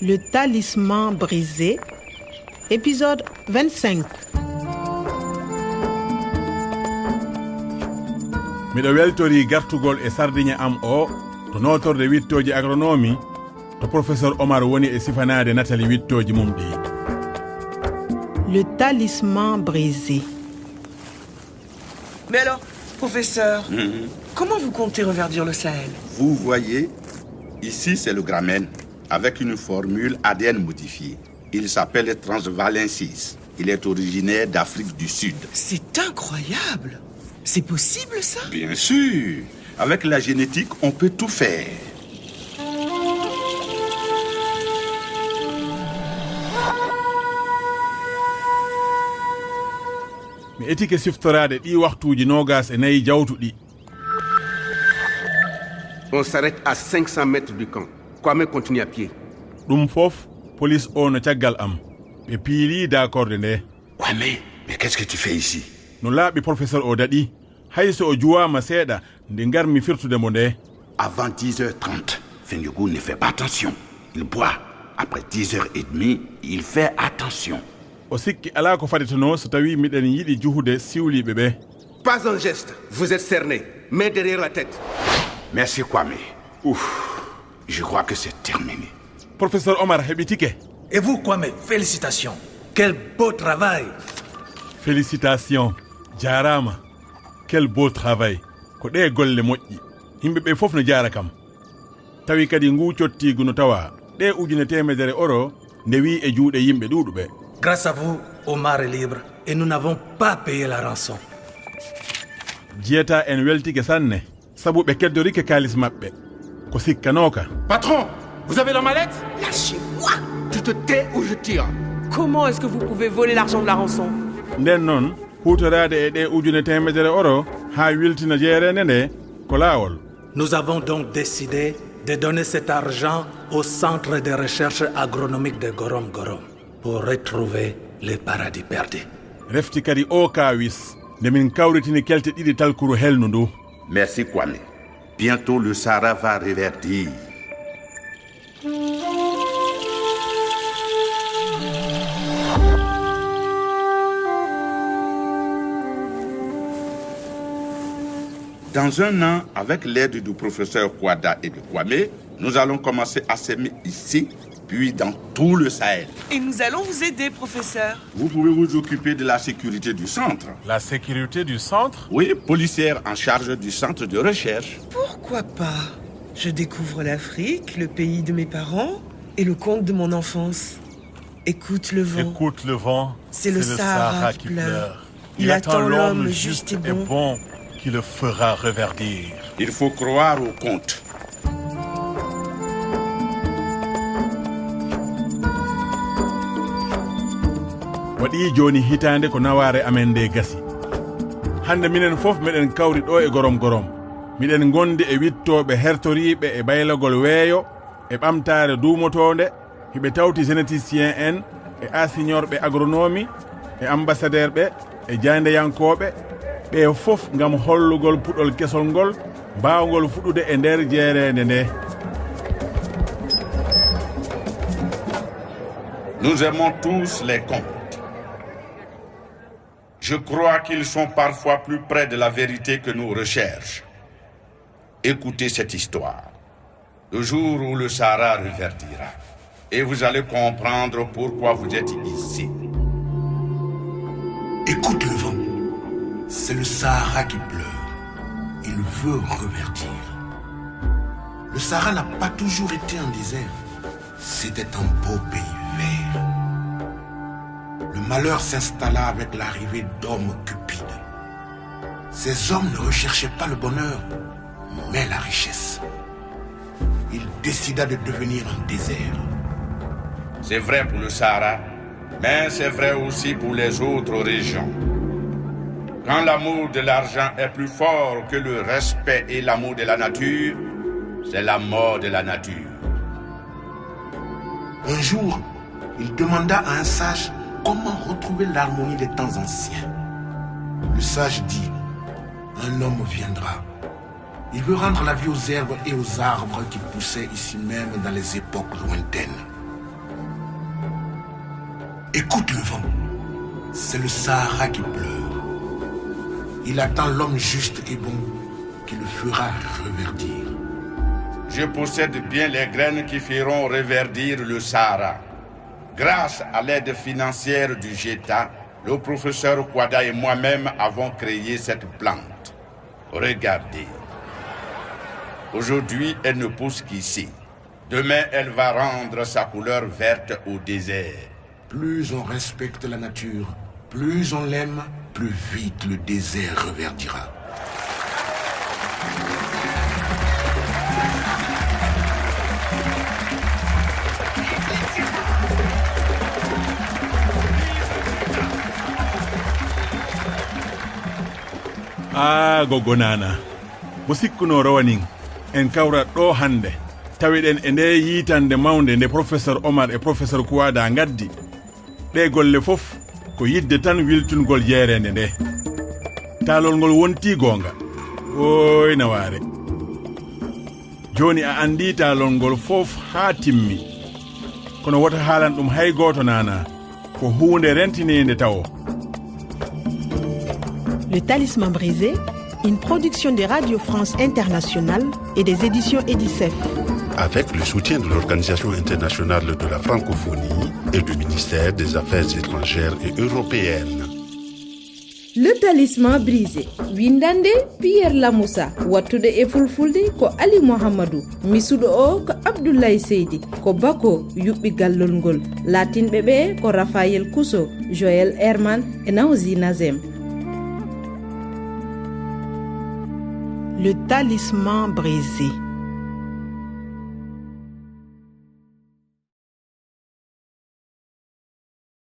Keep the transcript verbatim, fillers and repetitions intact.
Le talisman brisé, épisode vingt-cinq. Miɗo weltori gartugol e sardiŋe am o to nootorde wittooji agronomi to professeur Omar woni e sifanaade natali wittooji mum ɗi. Le talisman brisé. Mais alors, professeur, comment vous comptez reverdir le Sahel ? Vous voyez, ici c'est le Gramène, avec une formule A D N modifiée. Il s'appelle Transvalensis. Il est originaire d'Afrique du Sud. C'est incroyable ! C'est possible ça ? Bien sûr, avec la génétique, on peut tout faire. Mi etike siftoraade ɗii waktuuji noogas e nayi jawtuɗi. On s'arrête à cinq cents mètres du camp. Kwame continue à pied. Ɗum fof, polis o no caggal am. Ɓe piilii daakorde nde. Kwame, mais qu'est-ce que tu fais ici ? No laaɓi professeur o daɗi. Hay so o juwaama seeɗa, nde ngarmi firtude mo nde. Avant dix heures trente, Fenyogo ne fait pas attention. Il boit. Après dix heures et demie, il fait attention. O sikki alaa ko fadetenoo so tawii miɗen yiɗi juhude siwliiɓe ɓe. Pas un geste, vous êtes cerné. Main derrière la tête. Merci Kwame. Ouf, je crois que c'est terminé. Professeur Omar heɓitike. Et vous, Kwame, félicitations. Quel beau travail. Félicitations. Jaaraama. Quel beau travail. Ko ɗee golle moƴƴi. Yimɓe ɓe fof no jaara kam. Tawi kadi nguu cottiigu no tawaa ɗee ujune teemedere euro nde wii e juuɗe yimɓe ɗuuɗuɓe. Grâce à vous, Omar est libre et nous n'avons pas payé la rançon. Jiyata en weltike sanne sabu ɓe keddorike kaalis maɓɓe ko sikkanooka. Patron, vous avez la mallette ? Lâchez-moi ! Tu te tais ou je tire. Comment est-ce que vous pouvez voler l'argent de la rançon ? Nden noon, huutoraade e ɗee ujune teemedere euro haa wiltina jeereende nde ko laawol. Nous avons donc décidé de donner cet argent au centre de recherche agronomique de Gorom Gorom pour retrouver les paradis perdus. Refti kadi o kaawis nde min kawritini kelte ɗiɗi talkuru helndu ndu. Merci Kwame. Bientôt le Sahara va reverdir. Dans un an, avec l'aide du professeur Kwada et de Kwame, nous allons commencer à semer ici, puis dans tout le Sahel. Et nous allons vous aider, professeur. Vous pouvez vous occuper de la sécurité du centre. La sécurité du centre ? Oui, policière en charge du centre de recherche. Pourquoi pas ? Je découvre l'Afrique, le pays de mes parents et le conte de mon enfance. Écoute le vent. Écoute le vent. C'est le Sahara qui pleure. Il attend l'homme juste et bon qui le fera reverdir. Il faut croire au conte. Waɗi jooni hitaande ko nawaare amen nde gasi. Hannde minen fof meɗen kawri ɗo e Gorom Gorom. Miɗen ngondi e wittooɓe hertoriiɓe e baylagol weeyo e ɓamtaare duumotoonde. Hiɓe tawti généticien en e asiñorɓe agronomi e ambassadeurɓe e jaayndeyankooɓe, ɓe fof ngam hollugol puɗol kesol ngol, mbaawngol fuɗude e nder jeereende nde. Nous aimons tous les contes. Je crois qu'ils sont parfois plus près de la vérité que nos recherches. Écoutez cette histoire. Le jour où le Sahara reverdira, et vous allez comprendre pourquoi vous êtes ici. Écoute le vent. C'est le Sahara qui pleure. Il veut reverdir. Le Sahara n'a pas toujours été un désert. C'était un beau pays vert. Le malheur s'installa avec l'arrivée d'hommes cupides. Ces hommes ne recherchaient pas le bonheur, mais la richesse. Il décida de devenir un désert. C'est vrai pour le Sahara, mais c'est vrai aussi pour les autres régions. Quand l'amour de l'argent est plus fort que le respect et l'amour de la nature, c'est la mort de la nature. Un jour, il demanda à un sage comment retrouver l'harmonie des temps anciens. Le sage dit, un homme viendra. Il veut rendre la vie aux herbes et aux arbres qui poussaient ici même dans les époques lointaines. Écoute le vent. C'est le Sahara qui pleure. Il attend l'homme juste et bon qui le fera reverdir. Je possède bien les graines qui feront reverdir le Sahara. Grâce à l'aide financière du G E T A, le professeur Kwada et moi-même avons créé cette plante. Regardez. Aujourd'hui, elle ne pousse qu'ici. Demain, elle va rendre sa couleur verte au désert. Plus on respecte la nature, plus on l'aime, plus vite le désert reverdira. Aa, goggo Nana, mo sikkunoo rowanin, en kawrat ɗoo hannde, tawiɗen e ndee yiitannde mawnde nde Professeur Omar e Professeur Kuwada ngaddi. Ɗee golle fof ko yiɗde tan wiltungol jeereende ndee. Taalol ngol wontii goonga. Ooy nawaare. Jooni a anndii taalol ngol fof haa timmi. Kono wota haalan ɗum hay gooto Nana. Ko huunde rentiniinde tawo. Le Talisman brisé, une production de Radio France Internationale et des éditions Edicef. Avec le soutien de l'Organisation internationale de la francophonie et du ministère des Affaires étrangères et européennes. Le Talisman brisé, windande Pierre Lamoussa, wattude e fulfulde ko Ali Mohamadou, misuɗo o ko Abdoulaye Seydi, ko Bako yuɓɓi gallol ngol, laatinɓe ɓe ko Raphaël Kousso, Joël Herman e Nawzi Nazem. Le Talisman brisé.